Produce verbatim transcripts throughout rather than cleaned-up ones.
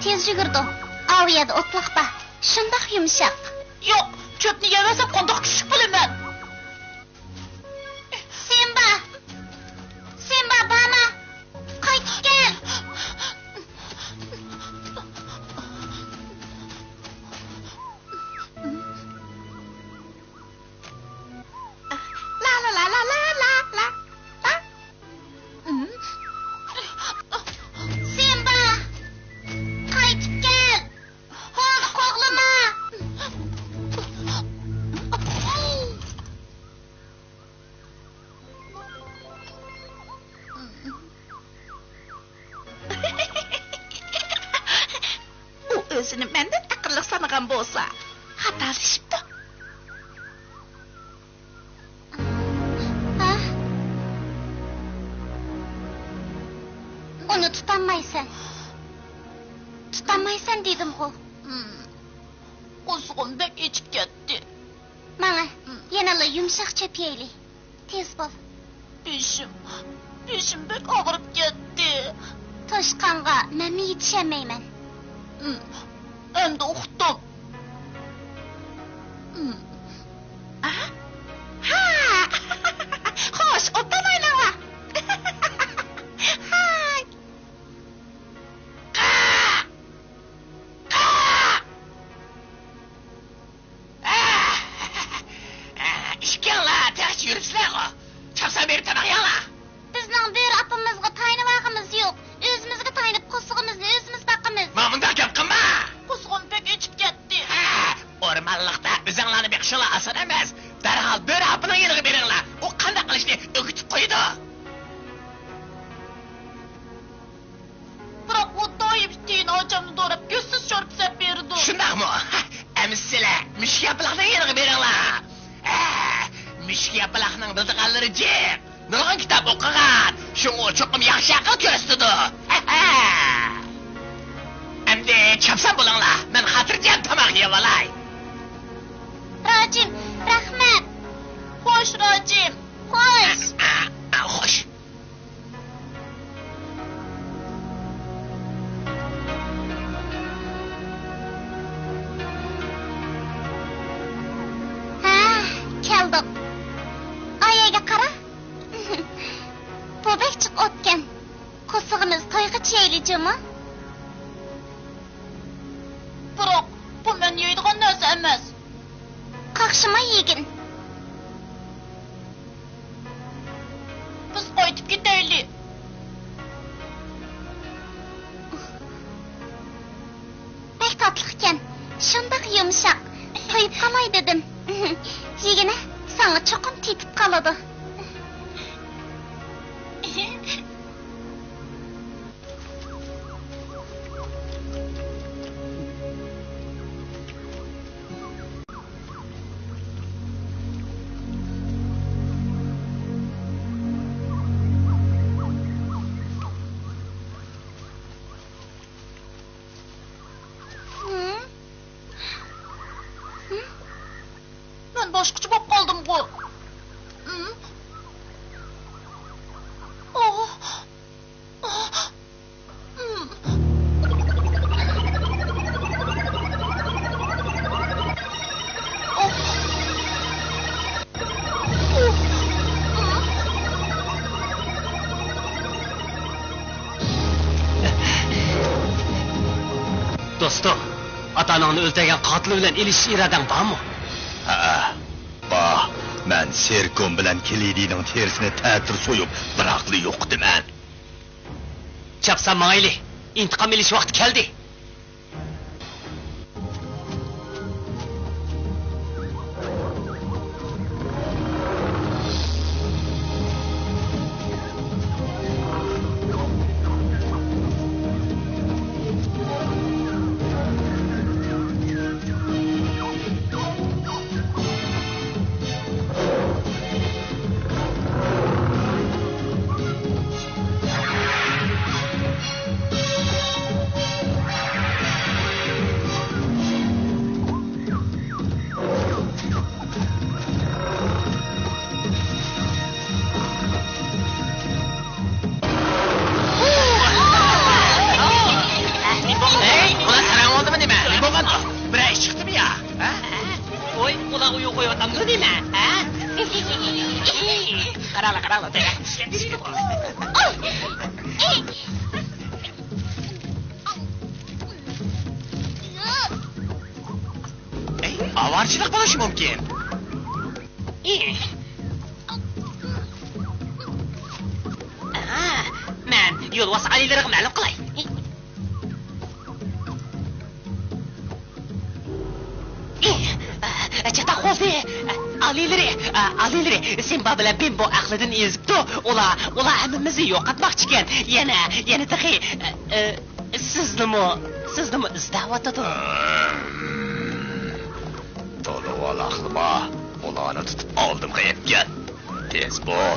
تېز يۈگۈرىدۇ. ئاۋۇ يەردە ئوتلاق بار. شۇنداق يۇمشاق. يوق، چۆپنى يەۋەرسەم قانداق كۈچلۈك بولىمەن؟ سىمبا! سىمبا، بارما! قايتىپ كەل! لا، لا، لا. سىمبا! قايتىپ كەل! ھالدا قوغلىما! ئۇ ئۆزىنى مەندىن ئەقىللىق سانىغان بولسا، خاتالىشىپتۇ. ھە؟ ئۇنى تۇتالمايسەن. تۇتالمايسەن دېدىمغۇ. قورسىقىم بەك ئېچىپ كەتتى. ماڭە، يەنىلا يۇمشاق چۆپ يەيلى. تېز بول. بېشىم، بېشىم بەك ئاغرىپ كەتتى. توشقانغا مەنمۇ يېتىشەلمەيمەن. ئەمدى ئۇقتۇم. ھا؟ خوش، ئوبدان ئويناڭلار. ھاي. ئىككىڭلار تېخىچە يۈرۈپسىلەرغۇ؟ چاپسان بېرىپ تاماق يەڭلار! بىزنىڭ بۆرە ئاپىمىزغا تايىنىۋالغىنىمىز يوق. ئۆزىمىزگە تايىنىپ قورسىقىمىزنى ئۆزىمىز باقىمىز. مانا مۇنداق گەپ قىلما! قورسىقىم بەك ئېچىپ كەتتى. ھە، ئورمانلىقتا ئۆزۈڭلارنى بېقىشىڭلار ئاسان ئەمەس. دەرھال بۆرە ئاپىنىڭ يېنىغا بېرىڭلار. ئۇ قانداق قىلىشنى ئۆگىتىپ قويىدۇ. بىراق ئۇ دائىم ئىتى ئاچامنى دوراپ، كۆزسىز شورپا سەپ بېرىدۇ. شۇنداقمۇ؟ ئەمىسە سىلەر مۈشۈك ياپىلاقنىڭ يېنىغا بېرىڭلار. ھە، مۈشۈك ياپىلاقنىڭ بىلىدىغانلىرى جىق. نۇرغۇن كىتاب ئوقۇغان. شۇڭا چوقۇم ياخشى ئەقىل كۆرسىتىدۇ. ئەمدى چاپسان بولۇڭلار. مەن خاتىرجەم تاماق يەۋالاي. راجىم، رەھمەت. خوش، راجىم. خوش. خوش. ھە، كەلدۇق. ئايەگە قارا. بۇ بەك جىق ئوتكەن. قورسىقىمىز تويغىچە يەيلى جۇمۇ. بىراق، بۇ مەن يەيدىغان نەرسە ئەمەس. قاقشىماي يېگىن. بىز قايتىپ كېتەيلى. بەك تاتلىق ئىكەن. شۇنداق يۇمشاق. تويۇپ قالاي دېدىم. يېگىنە، ساڭا چوقۇم تېتىپ قالىدۇ. مەن باشقىچە بولۇپ قالدىمغۇ. دوستۇم، ئاتا-ئاناڭنى ئۆلتۈرگەن قاتىل بىلەن ئېلىشىش ئىرادەڭ بارمۇ؟ ھەئە، بار. مەن سېركوم بىلەن كلېدىنىڭ تېرىسىنى تەتۈر سويۇپ، بىراقلا يوقىتىمەن. چاپسان ماڭايلى، ئىنتىقام ئېلىش ۋاقتى كەلدى. ئەي، ئاۋارىچىلىق بولۇشى مۇمكىن. ئا، مەن يولۋاس ئالىيلىرىغا مەلۇم قىلاي. چاتاق بولدى. ئالىيلىرى، ئالىيلىرى، سىمبا بىلەن بىمبو ئەقلىدىن ئېزىپتۇ. ئۇلار، ئۇلار ھەممىمىزنى يوقاتماقچىكەن. يەنە، يەنە تېخى، ئە، ئە، سىزنىمۇ، سىزنىمۇ ئىزدەۋاتىدۇ. تولا ۋالاقلىما، ئۇلارنى تۇتۇپ ئالدىمغا ئېلىپ كەل. تېز بول.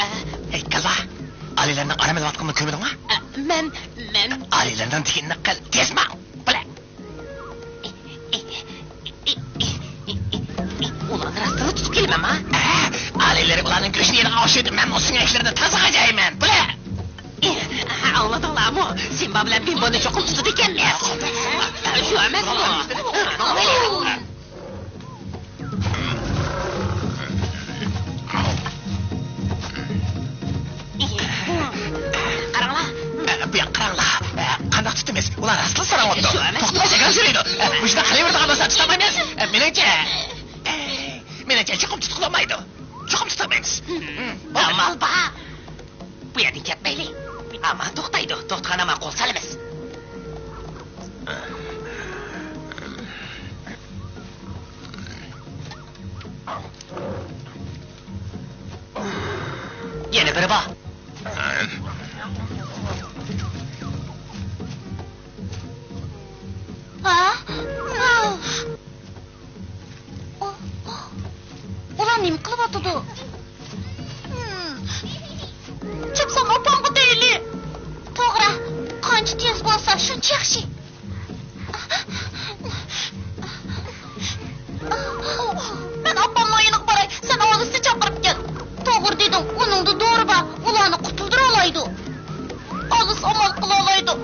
ئە، ئەي، كاللا! ئالىيلارنىڭ ئارام ئېلىۋاتقىنىنى كۆرمىدىڭما؟ ئە، مەن، مەن. ئالىيلارنىڭ دېگىنىنى قىل، تېز ماڭ! بىلە. ئۇلارنى راستلا تۇتۇپ كېلىمەنما؟ ئە، ئالىيلىرى ئۇلارنىڭ گۆشىنى يەيدىغان ئوخشايدۇ، مەن ئۇ سىڭەكلىرىنى تازا غاجايمەن! بىلە. ئاڭلىدىڭلارمۇ؟ سىمبا بىلەن بىمبونى چوقۇم تۇتىدىكەنمىز. شۇ ئەمەسمۇ؟ قاراڭلار. بۇ ياققا قاراڭلار. قانداق تۇتىمىز؟ ئۇلار راستلا ساراڭ بوپتۇ. شۇ ئەمەس. توختىماي جاكاڭ سۈرىدۇ. مۇشۇنداق قىلىۋېرىدىغان بولسا تۇتالمايمىز. مېنىڭچە، مېنىڭچە چوقۇم تۇتقىلى بولمايدۇ. چوقۇم تۇتالمايمىز. ئامال بار. بۇ يەردىن كەتمەيلى. ئامان توختايدۇ. توختىغان ئامان قول سالىمىز. يەنە بىرى بار. ھا؟ ئۇ، ئۇ، ئۇلار نېمە قىلىۋاتىدۇ؟ چاپسان ئاپامغا دەيلى. توغرا، قانچە تېز بولسا، شۇنچە ياخشى. مەن ئاپامنىڭ يېنىغا باراي، سەن ئالىسنى چاقىرىپ كەل. توغرا دېدىڭ، ئۇنىڭدا دورا بار، ئۇلارنى قۇتۇلدۇرالايدۇ. ئالىس ئامال قىلالايدۇ.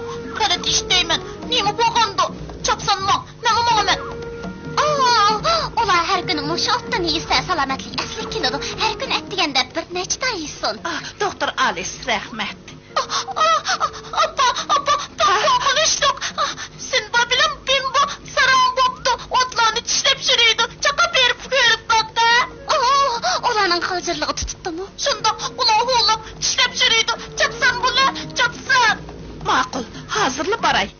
غەلىتە ئىش دەيمەن، نېمە بولغاندۇ؟ چاپسان ماڭ، مەنمۇ ماڭىمەن. ئا، ئۇلار ھەر كۈنى مۇشۇ ئوتتىن يېسە، سالامەتلىكى ئەسلىگە كېلىدۇ. ھەر كۈنى ئەتىگەندە بىر نەچچە تال يېسۇن. ئا، دوختۇر ئالىس، رەھمەت. ئا، ئا، ئا، ئاپا، ئاپا، بەك قورقۇنچلۇق. سىمبا بىلەن بىمبو ساراڭ بوپتۇ. ئوتلارنى چىشلەپ يۈرىدۇ. چاقاپ بېرىپ كۆرۈپ باققا. ئا، ئۇلارنىڭ قالجىرلىقى تۇتۇپتۇمۇ؟ شۇنداق، ئۇلار ھۇۋلاپ چىشلەپ يۈرىدۇ. چاپسان بولە، چاپسان. ماقۇل، ھازىرلا باراي.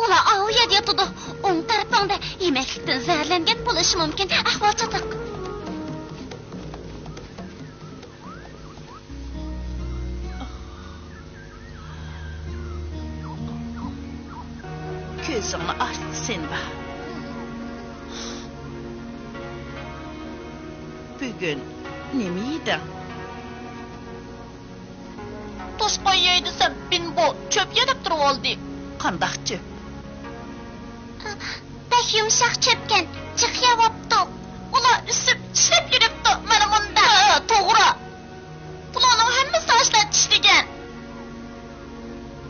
ئۇلار ئاۋۇ يەردە ياتىدۇ. ئوڭ تەرىپىڭدە يېمەكلىكتىن زەھەرلەنگەن بولۇشى مۇمكىن. ئەھۋال چاتاق. كۆزۈڭنى ئاچ، سىمبا. بۈگۈن نېمە يېدىڭ؟ توشقان يەي دېسەم، بىمبو چۆپ يە دەپ تۇرۇۋالدى. قانداق چۆپ؟ بەك يۇمشاق چۆپكەن، جىق يەۋاپتۇ. ئۇلار ئۈسۈپ، چىشلەپ يۈرۈپتۇ، مانا مۇنداق. ھە، توغرا. بۇلارنىڭ ھەممىسى ئاشلار چىشلىگەن.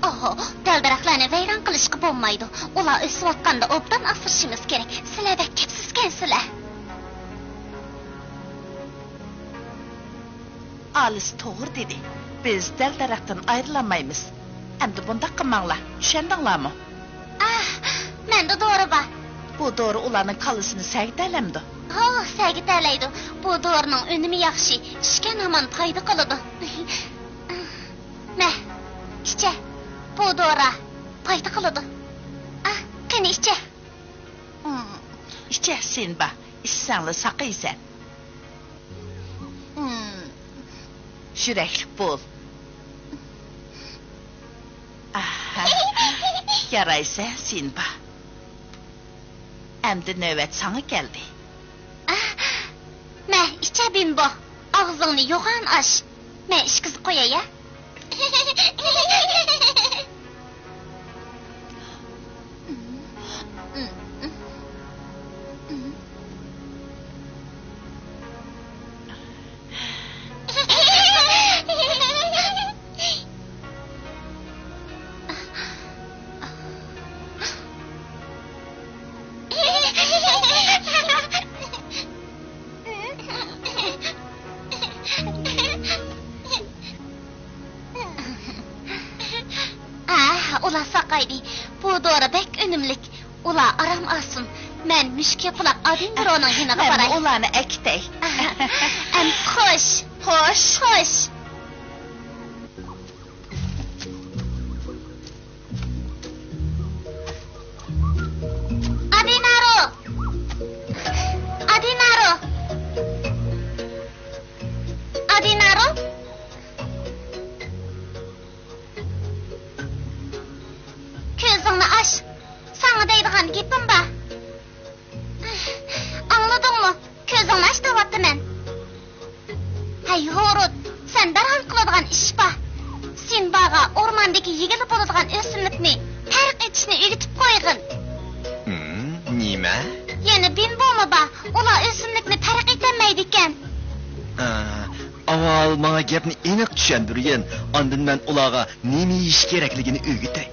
ئوھو، دەل-دەرەخلەرنى ۋەيران قىلىشقا بولمايدۇ. ئۇلار ئۆسۈۋاتقاندا ئوبدان ئاسرىشىمىز كېرەك. سىلەر بەك كەپسىزكەنسىلەر. ئالىس توغرا دېدى. بىز دەل-دەرەختىن ئايرىلالمايمىز. ئەمدى بۇنداق قىلماڭلار، چۈشەندىڭلارمۇ؟ ئاھ، مەندە دورا بار. بۇ دورا ئۇلارنىڭ كاللىسىنى سەگىتەلەمدۇ؟ ھو، سەگىتەلەيدۇ. بۇ دورىنىڭ ئۈنۈمى ياخشى، ئىچكەن ھامان پايدا قىلىدۇ. مە، ئىچە. بۇ دورا پايدا قىلىدۇ. ئاھ، قېنى ئىچە. ئىچە، سىمبا، ئىچسەڭلا ساقىيىسەن. يۈرەكلىك بول. ئاھ. يارايسەن، سىمبا. ئەمدى نۆۋەت ساڭا كەلدى. ئاھ، مە، ئىچە بىمبو. ئاغزىڭنى يوغان ئاچ. مەن ئىچكۈزۈپ قوياي، يا. ئاھ، ئۇلار ساقايدى. بۇ دورا بەك ئۈنۈملۈك. ئۇلار ئارام ئالسۇن. مەن مۈشۈك ياپىلاق ئادىنارونىڭ يېنىغا مەن باراي. ئۇلارنى ئەكېتەي. ئەمىسە خوش. خوش. خوش. ئادىنارو! ئادىنارو! ئادىنارو! كۆزۈڭنى ئاچ. ساڭا دەيدىغان گېپىم بار. ئاڭلىدىڭمۇ؟ كۆزۈڭنى ئاچ دەۋاتىمەن. ھەي، ھورۇت، سەن دەرھال قىلىدىغان ئىش بار. سىمباغا ئورماندىكى يېگىلى بولىدىغان ئۆسۈملۈكنى پەرق ئېتىشنى ئۆگىتىپ قويغىن. ھىم، نېمە؟ يەنە بىمبومۇ بار. ئۇلار ئۆسۈملۈكنى پەرق ئېتەلمەيدىكەن. ئا، ئاۋۋال ماڭا گەپنى ئېنىق چۈشەندۈرگىن، ئاندىن مەن ئۇلارغا نېمە يېيىش كېرەكلىكىنى ئۆگىتەي.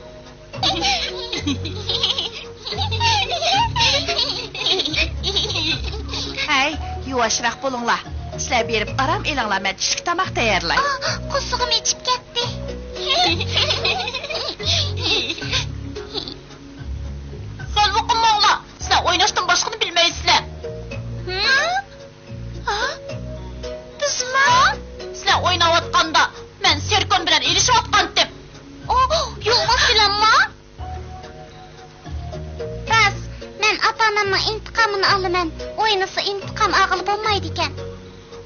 ھەي، يۇۋاشراق بولۇڭلار. سىلەر بېرىپ ئارام ئېلىڭلار، مەن چۈشلۈك تاماق تەييارلاي. ئا، قورسىقىم ئېچىپ كەتتى. خەلۋە قىلماڭلار، سىلەر ئويناشتىن باشقىنى بىلمەيسىلەر. ھە؟ ھە؟ بىزمۇ؟ سىلەر ئويناۋاتقاندا، مەن سېركون بىلەن ئېلىشىۋاتقانتىم. ئو، يولۋاس بىلەنمۇ؟ راست، مەن ئاتا-ئانامنىڭ ئىنتىقامىنى ئالىمەن، ئوينىسا ئىنتىقام ئالغىلى بولمايدىكەن.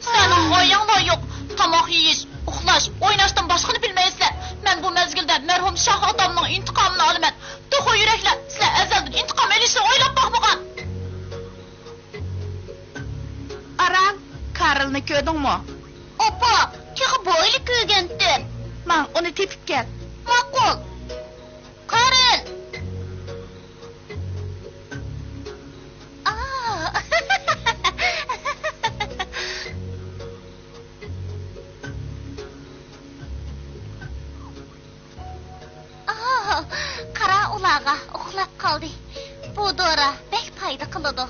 سىلەرنىڭ غايەڭلار يوق، تاماق يېيىش، ئۇخلاش، ئويناشتىن باشقىنى بىلمەيسىلەر. مەن بۇ مەزگىلدە مەرھۇم شاھ ئاتامنىڭ ئىنتىقامىنى ئالىمەن. توخۇ يۈرەكلەر، سىلەر ئەزەلدىن ئىنتىقام ئېلىشنى ئويلاپ باقمىغان. ئاران، كارلنى كۆردۈڭمۇ؟ ئاپا، تېخى بۇ يىلى كۆرگەنتىم. ماڭ، ئۇنى تېپىپ كەل. ماقۇل. كارل! ئا! ئاھ، قارا ئۇلارغا، ئۇخلاپ قالدى. بۇ دورا بەك پايدا قىلىدۇ.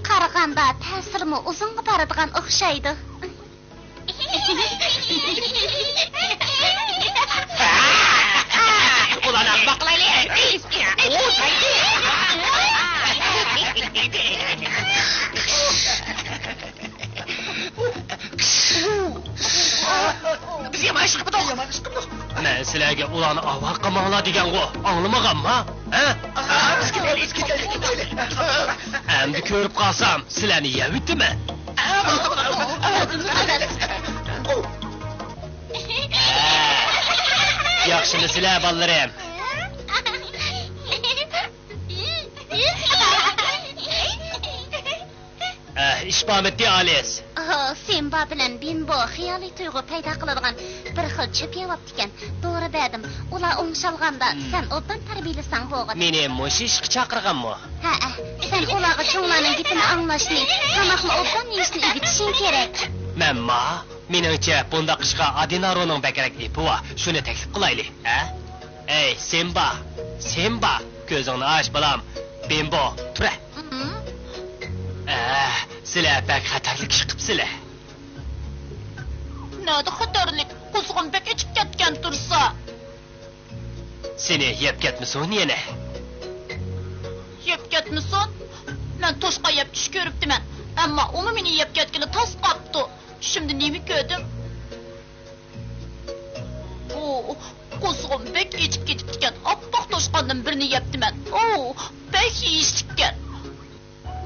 قارىغاندا تەسىرىمۇ ئۇزۇنغا بارىدىغان ئوخشايدۇ. ئۇلارنى باقىلايلى. بىز يامان ئىش قىپتۇق. يامان ئىش قىپتۇق. مەن سىلەرگە ئۇلارنى ئاۋارە قىلماڭلار دېگەنغۇ، ئاڭلىمىغانما؟ ھە؟ بىز كېتەيلى، بىز كېتەيلى، كېتەيلى. ئەمدى كۆرۈپ قالسام، سىلەرنى يەۋېتىمەن. ياخشىمۇسىلەر، بالىلىرىم؟ ئەھ، ئىش بارمىتى، ئالىس؟ ئاھ، سىمبا بىلەن بىمبو خىيالىي تۇيغۇ پەيدا قىلىدىغان بىر خىل چۆپ يەۋاپتىكەن. دورا بەردىم. ئۇلار ئوڭشالغاندا، سەن ئوبدان تەربىيەلىسەڭ بولغۇدەك. مېنى مۇشۇ ئىشقا چاقىرغانمۇ؟ ھەئە، سەن ئۇلارغا چوڭلارنىڭ گېپىنى ئاڭلاشنى، تاماقنى ئوبدان يېيىشنى ئۆگىتىشىڭ كېرەك. مەنما؟ مېنىڭچە، بۇنداق ئىشقا ئادىنارونىڭ بەكرەك ئېپى بار. شۇنى تەكلىپ قىلايلى، ھە؟ ئەي، سىمبا! سىمبا! كۆزۈڭنى ئاچ، بالام! بىمبو، تۇرە! ئەھ، سىلەر بەك خەتەرلىك ئىش قىپسىلەر. نەدە خەتەرلىك؟ قورسىقىم بەك ئېچىپ كەتكەن تۇرسا. سېنى يەپ كەتمىسۇن يەنە. يەپ كەتمىسۇن؟ مەن توشقان يەپ چۈش كۆرۈپتىمەن. ئەمما ئۇمۇ مېنى يەپ كەتكىلى تاس قاپتۇ. چۈشۈمدە نېمە كۆردۈم؟ ئۇ، قورسىقىم بەك ئېچىپ كېتىپتىكەن. ئاپئاق توشقاندىن بىرنى يەپتىمەن. ئۇ، بەك يېيىشلىككەن.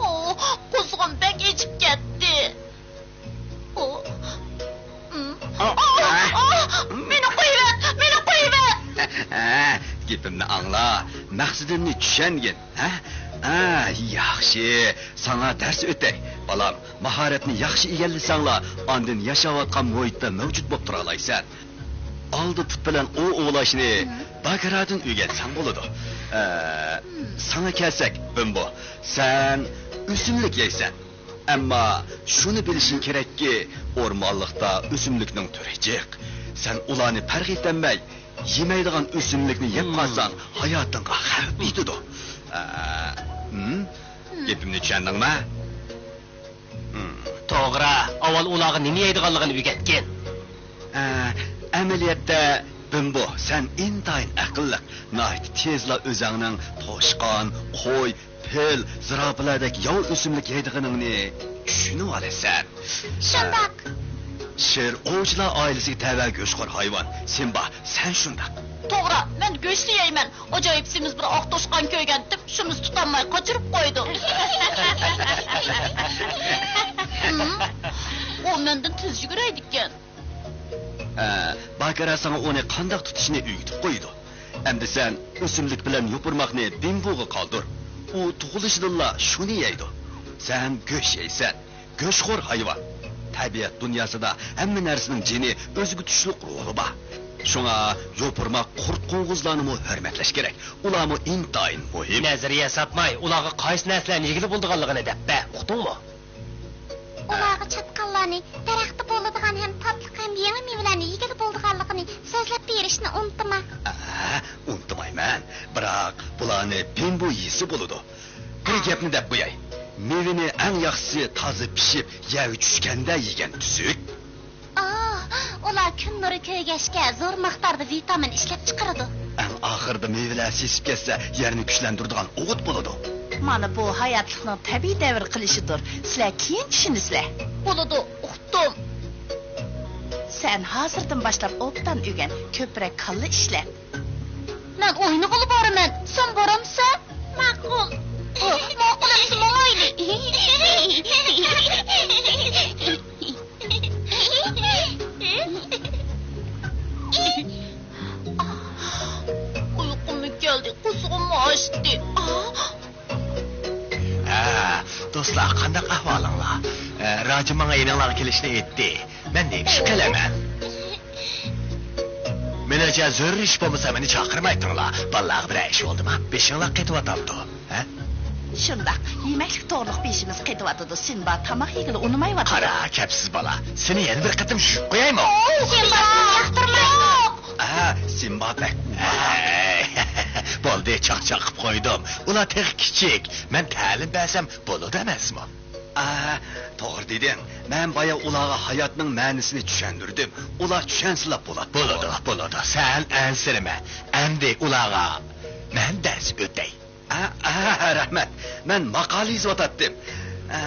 ئۇ، قورسىقىم بەك ئېچىپ كەتتى. ئۇ، ئۇم. ئۇ، ئۇ، ئۇ، مېنى قويۇۋەت، مېنى قويۇۋەت! گېپىمنى ئاڭلا، مەقسىتىمنى چۈشەنگىن، ھە؟ ھە، ياخشى، ساڭا دەرس ئۆتەي. بالام، ماھارەتنى ياخشى ئىگىلىسەڭلا، ئاندىن ياشاۋاتقان مۇھىتتا مەۋجۇت بولۇپ تۇرالايسەن. ئالدى پۇت بىلەن ئوۋ ئوۋلاشنى باگرادىن ئۆگەنسەڭ بولىدۇ. ئە، ساڭا كەلسەك، بىمبو، سەن ئۆسۈملۈك يەيسەن. ئەمما شۇنى بىلىشىڭ كېرەككى، ئورمانلىقتا ئۆسۈملۈكنىڭ تۈرى جىق. سەن ئۇلارنى پەرق ئېتەلمەي، يېمەيدىغان ئۆسۈملۈكنى يەپ قالساڭ، ھاياتىڭغا خەۋپ يېتىدۇ. ئە، ھىم؟ گېپىمنى چۈشەندىڭمۇ؟ ھىم. توغرا، ئاۋۋال ئۇلارغا نېمە يەيدىغانلىقىنى ئۆگەتكىن. ئە، ئەمەلىيەتتە، بىمبو، سەن ئىنتايىن ئەقىللىق، ناھايىتى تېزلا ئۆزۈڭنىڭ توشقان، قوي، پىل، زىراپىلاردەك ياۋا ئۆسۈملۈك يەيدىغىنىڭنى چۈشىنىۋالىسەن. شۇنداق. شىر ئوۋچىلار ئائىلىسىگە تەۋە گۆشخور ھايۋان. سىمبا، سەن شۇنداق. توغرا، مەن گۆشلا يەيمەن. ئاجايىپ سېمىز بىر ئاق توشقان كۆرگەنتىم، شۇمىسى تۇتالماي قاچۇرۇپ قويدۇم. ھىم، ئۇ مەندىن تېز يۈگۈرەيدىكەن. ھە، باكىرا ساڭا ئۇنى قانداق تۇتۇشنى ئۆگىتىپ قويىدۇ. ئەمدى سەن ئۆسۈملۈك بىلەن يوپۇرماقنى بىمبوغا قالدۇر. ئۇ تۇغۇلۇشىدىنلا شۇنى يەيدۇ. سەن گۆش يەيسەن. گۆشخور ھايۋان. تەبىئەت دۇنياسىدا ھەممە نەرسىنىڭ جېنى ئۆزىگە تۇتۇشلۇق روھى بار. شۇڭا يوپۇرماق، قۇرت قوڭغۇزلارنىمۇ ھۆرمەتلەش كېرەك. ئۇلارمۇ ئىنتايىن مۇھىم. نەزەرىيە ساتماي، ئۇلارغا قايسى نەرسىلەرنى يېگىلى بولىدىغانلىقىنى دەپ بەر، ئۇقتۇڭمۇ؟ ئۇلارغا چاتقاللارنى، دەرەختە بولىدىغان ھەم تاتلىق ھەم يېڭى مېۋىلەرنى يېگىلى بولىدىغانلىقىنى سۆزلەپ بېرىشنى ئۇنتۇما. ئە، ئۇنتۇمايمەن. بىراق، بۇلارنى بىمبو يېسە بولىدۇ. بىر گەپنى دەپ قوياي. مېۋىنى ئەڭ ياخشىسى تازا پىشىپ، يەرگە چۈشكەندە يېگەن تۈزۈك. ئاھ، ئۇلار كۈن نۇرى كۆرگەچكە زور مىقداردا ۋىتامىن ئىشلەپ چىقىرىدۇ. ئەڭ ئاخىرىدا مېۋىلەر سېسىپ كەتسە، يەرنى كۈچلەندۈرىدىغان ئوغۇت بولىدۇ. مانا بۇ ھاياتلىقنىڭ تەبىئىي دەۋر قىلىشىدۇر. سىلەر كېيىن چۈشىنىسىلەر. بولىدۇ، ئۇقتۇم. سەن ھازىردىن باشلاپ ئوبدان ئۆگەن، كۆپرەك كاللا ئىشلەت. مەن ئوينىغىلى بارىمەن، سەن بارامسەن؟ ماقۇل. ئۇ، ماقۇل ئەمىسە ماڭايلى. ئۇيقۇممۇ كەلدى، قورسىقىممۇ ئاچتى. ھە، دوستلار، قانداق ئەھۋالىڭلار؟ ھە، راجىم ماڭا يېنىڭلارغا كېلىشنى ئېيتتى. مەن نېمە ئىش قىلىمەن؟ مېنىڭچە، زۆرۈر ئىش بولمىسا، مېنى چاقىرمايتتىڭلار. بالىلارغا بىرەر ئىش بولدىما؟ بېشىڭلار قېتىۋاتامدۇ؟ ھە؟ شۇنداق، يېمەكلىك توغرۇلۇق بېشىمىز قېتىۋاتىدۇ. سىمبا تاماق يېگىلى ئۇنىمايۋاتىدۇ. قارا، كەپسىز بالا. سېنى يەنە بىر قېتىم چۈشۈرۈپ قويايمۇ؟ سىمبا ياقتۇرمايدۇ. ھە، سىمبا بەك ئۇۋا. ھەي، بولدى، چاقچاق قىلىپ قويدۇم. ئۇلار تېخى كىچىك. مەن تەلىم بەرسەم بولىدۇ ئەمەسمۇ؟ ئا، توغرا دېدىڭ. مەن بايا ئۇلارغا ھاياتنىڭ مەنىسىنى چۈشەندۈردۈم. ئۇلار چۈشەنسىلا بولاتتى. بولىدۇ، بولىدۇ. سەن ئەنسىرىمە. ئەمدى ئۇلارغا مەن دەرس ئۆتەي. ئا، ئا، رەھمەت. مەن ماقالە يېزىۋاتاتتىم. ئا،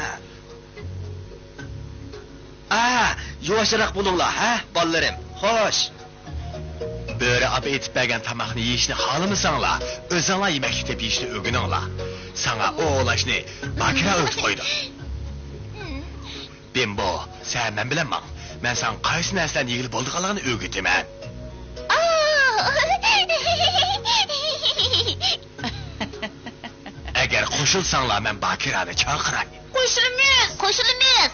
ئا، يۇۋاشراق بولۇڭلار، ھە، بالىلىرىم. خوش. بۆرە ئاپا ئېتىپ بەرگەن تاماقنى يېيىشنى خالىمىساڭلار، ئۆزۈڭلار يېمەكلىك تېپىپ يېيىشنى ئۆگىنىڭلار. ساڭا ئوۋلاشنى باكىرا ئۆگىتىپ قويدۇم. بىمبو، سەن مەن بىلەن ماڭ. مەن ساڭا قايسى نەرسىلەرنى يېگىلى بولىدىغانلىقىنى ئۆگىتىمەن. ئەگەر قوشۇلساڭلار، مەن باكىرانى چاقىراي. قوشۇلىمىز! قوشۇلىمىز!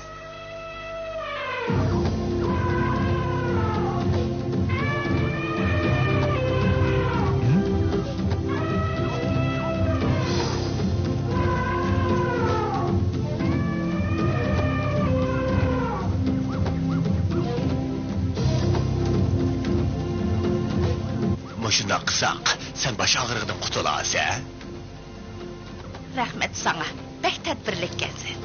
مۇشۇنداق قىلساق، سەن باش ئاغرىقىدىن قۇتۇلارسەن. رەھمەت ساڭا، بەك تەدبىرلىككەنسەن.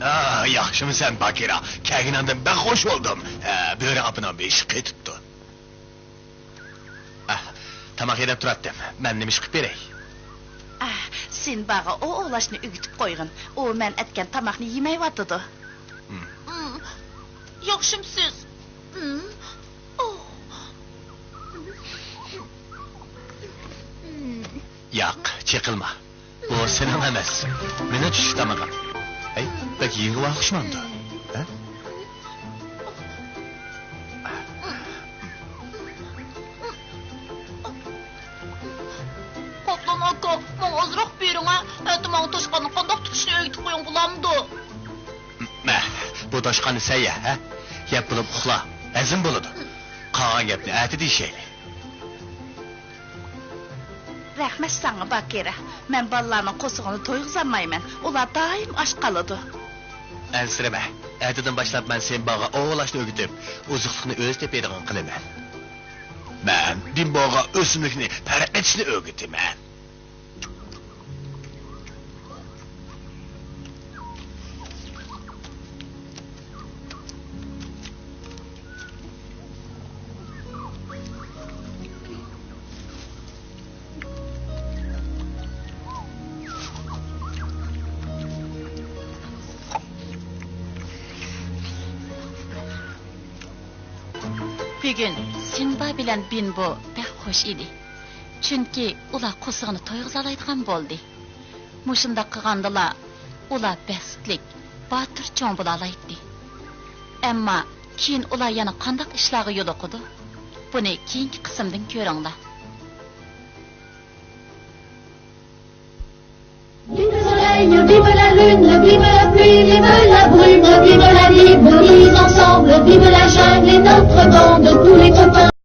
ئا، ياخشىمۇ سەن، باكىرا؟ كەلگىنىڭدىن بەك خوش بولدۇم. ھە، بۆرە ئاپىنىڭ بېشى قېتىپتۇ. ئا، تاماق يەپ تۇراتتىم. مەن نېمە ئىش قىلىپ بېرەي؟ ئا، سىمباغا ئوۋلاشنى ئۆگىتىپ قويغىن. ئۇ مەن ئەتكەن تاماقنى يېمەيۋاتىدۇ. ھىم. ھىم، ياخشىمسىز؟ ھىم. ئوھ. ھىم. ياق، چېقىلما. بۇ سېنىڭ ئەمەس. مېنىڭ چۈشلۈك تامىقىم. ھەي، بەك يېڭىۋالغان ئوخشىمامدۇ؟ ھە؟ ماڭا توشقاننى قانداق تۇتۇشنى ئۆگىتىپ قويۇڭ بولامدۇ؟ مە، بۇ توشقاننى سەن يە، ھە؟ يەپ بولۇپ ئۇخلا، ھەزىم بولىدۇ. قالغان گەپنى ئەتە دېيىشەيلى. رەھمەت ساڭا، باكىرە. مەن بالىلارنىڭ قورسىقىنى تويغۇزالمايمەن. ئۇلار دائىم ئاچ قالىدۇ. ئەنسىرىمە. ئەتىدىن باشلاپ مەن سېنى باغغا ئوۋلاشنى ئۆگىتىپ، ئوزۇقلۇقنى ئۆزى تېپىدىغان قىلىمەن. مەن بىمبوغا ئۆسۈملۈكنى پەرقلىتىشنى ئۆگىتىمەن. بۈگۈن سىمبا بىلەن بىمبو بەك خۇش ئىدى. چۈنكى ئۇلار قورسىقىنى تويغۇزالايدىغان بولدى. مۇشۇنداق قىلغاندىلا، ئۇلار بەختلىك، باتۇر چوڭ بولالايتتى. ئەمما كېيىن ئۇلار يەنە قانداق ئىشلارغا يولۇقىدۇ؟ بۇنى كېيىنكى قىسىمدىن كۆرۈڭلار. Vive le soleil, vive la lune, vive la pluie, vive la brume, vive la vie, venez ensemble, vive la jungle et notre bande, tous les copains.